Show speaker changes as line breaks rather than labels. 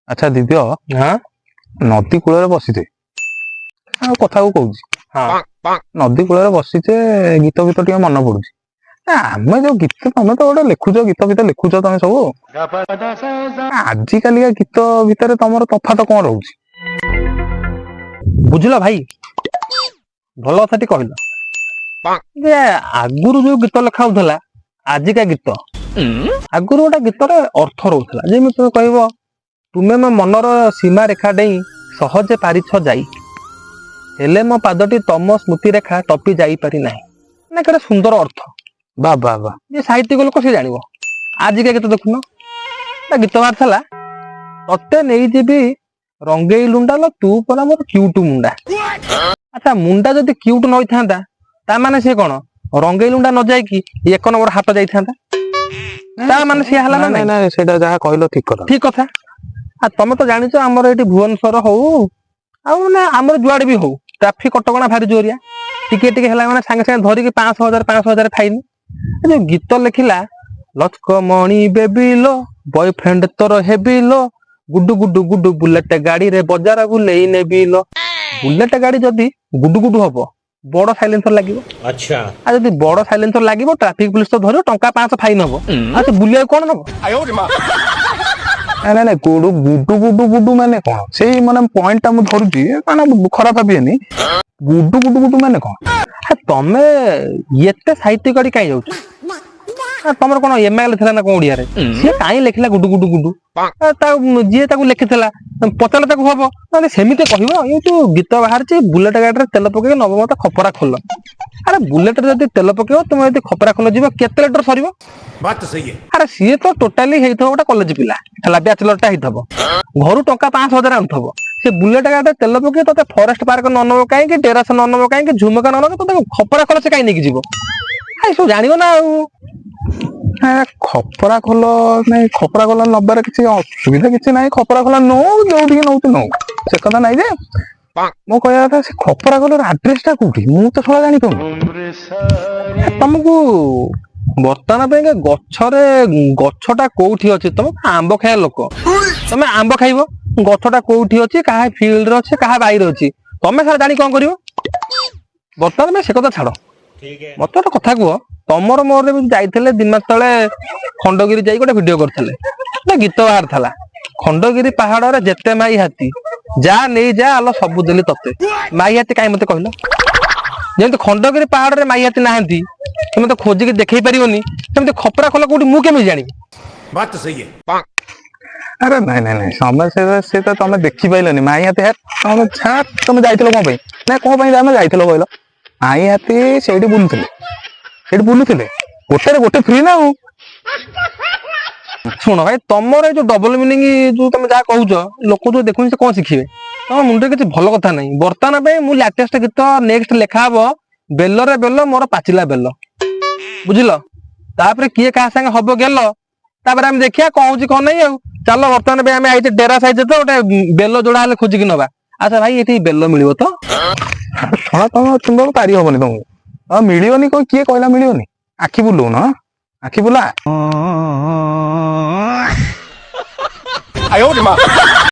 ଆଚ୍ଛା ଦିବ୍ୟ,
ହଁ।
ନଦୀ କୂଳରେ ବସିଛେ ଆଉ କଥାକୁ କହୁଛି। ନଦୀ କୂଳରେ ବସିଛେ, ଗୀତ ଫୀତ ଟିକେ ମନେ ପଡୁଛି। ଏ, ଆମେ ଯୋଉ ଗୀତ, ତମେ ତ ଗୋଟେ ଲେଖୁଛ, ଗୀତ ଫୀତ ଲେଖୁଛ ତମେ ସବୁ, ଆଜିକାଲିକା ଗୀତ ଭିତରେ ତମର ତଫାତ କଣ ରହୁଛି?
ବୁଝିଲ ଭାଇ, ଭଲ କଥାଟି କହିଲ ଯେ ଆଗରୁ ଯୋଉ ଗୀତ ଲେଖା ହଉଥିଲା, ଆଜିକା ଗୀତ, ଆଗରୁ ଗୋଟେ ଗୀତରେ ଅର୍ଥ ରହୁଥିଲା। ଯେମିତି ତୁମେ କହିବ, ତୁମେ ମୋ ମନର ସୀମା ରେଖା ଡେଇଁ ସହଜେ ପାରିଛ ଯାଇ, ହେଲେ ମୋ ପାଦଟି ତମ ସ୍ମୃତି ରେଖା ଟପି ଯାଇପାରି ନାହିଁ। ନା, କେତେ ସୁନ୍ଦର ଅର୍ଥ।
ବା ବା ବା!
ଯେ ସାହିତ୍ୟିକ ଲୋକ ସେ ଜାଣିବ। ଆଜିକା ଗୀତ ଦେଖୁନ ନା, ଗୀତ ବାହାରିଥିଲା, ତତେ ନେଇଯିବି ରଙ୍ଗେଇ ଲୁଣ୍ଡା ଲୋ, ତୁ ପରା ମୋର କ୍ୟୁଟୁ ମୁଣ୍ଡା। ଆଚ୍ଛା, ମୁଣ୍ଡା ଯଦି କ୍ୟୁଟ ନ ହେଇଥାନ୍ତା, ତା ମାନେ ସେ କଣ ରଙ୍ଗେଇ ଲୁଣ୍ଡା ନ ଯାଇକି ଏକ ନମ୍ବର ହାଟ ଯାଇଥାନ୍ତା? ତା ମାନେ ସିଏ ହେଲା ନା?
ନାଇଁ।
ନାଇଁ।
ନାଇଁ, ସେଇଟା ଯାହା କହିଲ ଠିକ କଥା।
ଠିକ କଥା। ଆଉ ତମେ ତ ଜାଣିଛ, ଆମର ଏଇଠି ଭୁବନେଶ୍ୱର ହଉ ଆଉ ମାନେ ଆମର ଯୁଆଡେ ବି ହଉ, ଟ୍ରାଫିକ କଟକଣା ଭାରି ଜୋରିଆ। ଟିକେ ଟିକେ ହେଲା ମାନେ ସାଙ୍ଗେ ସାଙ୍ଗେ ଧରିକି 500, 1000, 500, 1000 ଫାଇନ। ଏ ଯୋଉ ଗୀତ ଲେଖିଲା, ଲଚକମଣି ବେବି ଲୋ, ବୟଫ୍ରେଣ୍ଡ ତୋର ହେବି ଲୋ, ଗୁଡୁ ଗୁଡୁ ଗୁଡୁ ବୁଲେଟ ଗାଡିରେ ବଜାର ବୁଲେଇ ନେବି ଲୋ। ବୁଲେଟ ଗାଡି ଯଦି ଗୁଡୁ ଗୁଡୁ ହବ, ବଡ ସାଇଲେନ୍ସର ଲାଗିବ। ଆଉ ଯଦି ବଡ ସାଇଲେନ୍ସର ଲାଗିବ, ଟ୍ରାଫିକ ପୁଲିସ ତ ଧରିବ, ଟଙ୍କା 500 ଫାଇନ ହବ। ଆଉ ସେ ବୁଲିବାକୁ କଣ ନବ?
ନାଇଁ ନାଇଁ ନାଇଁ, ଗୁଡୁ ଗୁଡୁ ଗୁଡୁ ଗୁଡୁ ମାନେ କଣ? ସେଇ ମାନେ ପଏଣ୍ଟ ଟା ମୁଁ ଧରୁଛି, ମାନେ ଖରାପ ଭାବିବେନି, ଗୁଡୁ ଗୁଡୁ ଗୁଡୁ ମାନେ କଣ?
ଆ, ତମେ ଏତେ ସାହିତ୍ୟ ଗାଡି କାଇଁ ଯାଉଛ? ଆ, ତମର କଣ ଏମଆଇଏଲ ଥିଲା ନା କଣ ଓଡିଆରେ? ସିଏ କାଇଁ ଲେଖିଲା ଗୁଡୁ ଗୁଡୁ ଗୁଡୁ? ଆ, ତା ଯିଏ ତାକୁ ଲେଖିଥିଲା ପଚାରିଲେ ତାକୁ ହବ। ନହେଲେ ସେମିତି କହିବ, ଏଇ ଯୋଉ ଗୀତ ବାହାରିଛି, ବୁଲେଟ ଗାଡିରେ ତେଲ ପକେଇକି ନବ ମତେ ଖପରା ଖୋଲ। ଆରେ, ବୁଲେଟରେ ଯଦି ତେଲ ପକେଇବ, ତୁମେ ଯଦି ଖପରା ଖୋଲ ଯିବ, କେତେ ଲିଟର ସରିବ?
बात तो सही है।
ଆରେ, ସିଏ ତ ଟୋଟାଲି ହେଇଥିବ ଗୋଟେ କଲେଜ ପିଲା ହେଲା, ବ୍ୟାଚଲର ଟା ହେଇଥିବ, ଘରୁ ଟଙ୍କା 500, 1000 ଆଣୁଥିବ। ସେ ବୁଲେଟ ଗାଡିରେ ତେଲ ପକେଇ ତତେ ଫରେଷ୍ଟ ପାର୍କ ନ ନବ କାହିଁକି? ଡେରାସ ନ ନବ କାହିଁକି? ଝୁମକା ନ ନବ, ତତେ ଖପରା ଖୋଲ ସେ କାହିଁ ନେଇକି ଯିବ? ଏ ସବୁ ଜାଣିବ ନା ଆଉ।
ଖପରା ଖୋଲ ନାଇଁ, ଖପରା ଖୋଲ ନବାରେ କିଛି ଅସୁବିଧା କିଛି ନାହିଁ। ଖପରା ଖୋଲ ନଉ, ଯୋଉଠିକି ନଉଛି ନଉ, ସେ କଥା ନାଇଁ ଯେ। ମୋ କହିବା କଥା, ସେ ଖପରା ଖୋଲର ଆଡ୍ରେସ ଟା କୋଉଠି? ମୁଁ ତ ଶଳା ଜାଣିପାରୁନି।
ତମକୁ ବର୍ତ୍ତମାନ ପାଇଁ ଗଛରେ ଗଛଟା କୋଉଠି ଅଛି, ତମେ ଆମ୍ବ ଖାଇବା ଲୋକ, ତମେ ଆମ୍ବ ଖାଇବ, ଗଛଟା କୋଉଠି ଅଛି, କାହା ଫିଲ୍ଡରେ ଅଛି, କାହା ବାଇରେ ଅଛି, ତମେ ସାର୍ ଜାଣି କଣ କରିବ? ବର୍ତ୍ତମାନ ପାଇଁ ସେ କଥା ଛାଡ। ମତେ ଗୋଟେ କଥା କୁହ, ତମର ମୋର ବି ଯାଇଥିଲେ 2 ମାସ ତଳେ ଖଣ୍ଡଗିରି, ଯାଇ ଗୋଟେ ଭିଡିଓ କରିଥିଲେ ନା, ଗୀତ ବାହାରିଥିଲା, ଖଣ୍ଡଗିରି ପାହାଡରେ ଯେତେ ମାଇ ହାତୀ, ଯା ନେଇ ଯା ଆଲୋ ସବୁ ଦେଲି ତତେ। ମାଇ ହାତୀ କାଇଁ ମତେ କହିଲ? ଯେମିତି ଖଣ୍ଡଗିରି ପାହାଡରେ ମାଇ ହାତୀ ନାହାନ୍ତି, ତମେ ତ ଖୋଜିକି ଦେଖେଇ ପାରିବନି, ସେମିତି ଖପରା ଖୋଲ କୋଉଠି ମୁଁ କେମିତି ଜାଣିବି?
बात तो सही है।
ଆରେ ନାଇଁ ନାଇଁ ନାଇଁ, ତମେ ସେ ତ ତମେ ଦେଖିପାଇଲନି ମାଇ ହାତୀ। ହେ, ତମେ ଛାଡ, ତମେ ଯାଇଥିଲ କଣ ପାଇଁ? ନାଇଁ, କଣ ପାଇଁ ଆମେ ଯାଇଥିଲ କହିଲ? ମାଇ ହାତୀ ସେଇଠି ବୁଲୁଥିଲେ, ସେଇଠି ବୁଲୁଥିଲେ, ଗୋଟେରେ ଗୋଟେ ଫ୍ରି ନା ଆଉ।
ଶୁଣ ଭାଇ, ତମର ଏଇ ଯୋଉ ଡବଲ ମିନିଂ ଯୋଉ ତମେ ଯାହା କହୁଛ, ଲୋକ ଯୋଉ ଦେଖୁଛନ୍ତି ସେ କଣ ଶିଖିବେ? ତମ ମୁଣ୍ଡରେ କିଛି ଭଲ କଥା ନାହିଁ। ବର୍ତ୍ତମାନ ପାଇଁ ମୁଁ ଲାଟେଷ୍ଟ ଗୀତ ନେକ୍ସଟ ଲେଖା ହବ, ବେଲରେ ବେଲ ମୋର ପାଚିଲା ବେଲ, ବୁଝିଲ? ତାପରେ କିଏ କାହା ସାଙ୍ଗେ ହବ ଗେଲ, ତାପରେ ଆମେ ଦେଖିବା କଣ ହଉଛି କଣ ନାହିଁ। ଆଉ ଚାଲ, ବର୍ତ୍ତମାନ ପାଇଁ ଆମେ ଆଇଛେ ଡେରା ସାଇଜ ତ ଗୋଟେ ବେଲ ଯୋଡା ହେଲେ ଖୋଜିକି ନବା। ଆଚ୍ଛା ଭାଇ, ଏଠି ବେଲ ମିଳିବ ତ?
ଶଳା, ତମ ତୁମକୁ ପାରି ହବନି ତମକୁ। ହଁ, ମିଳିବନି କଣ? କିଏ କହିଲା ମିଳିବନି? ଆଖି ବୁଲଉନ, ହଁ? ଆଖି ବୁଲା।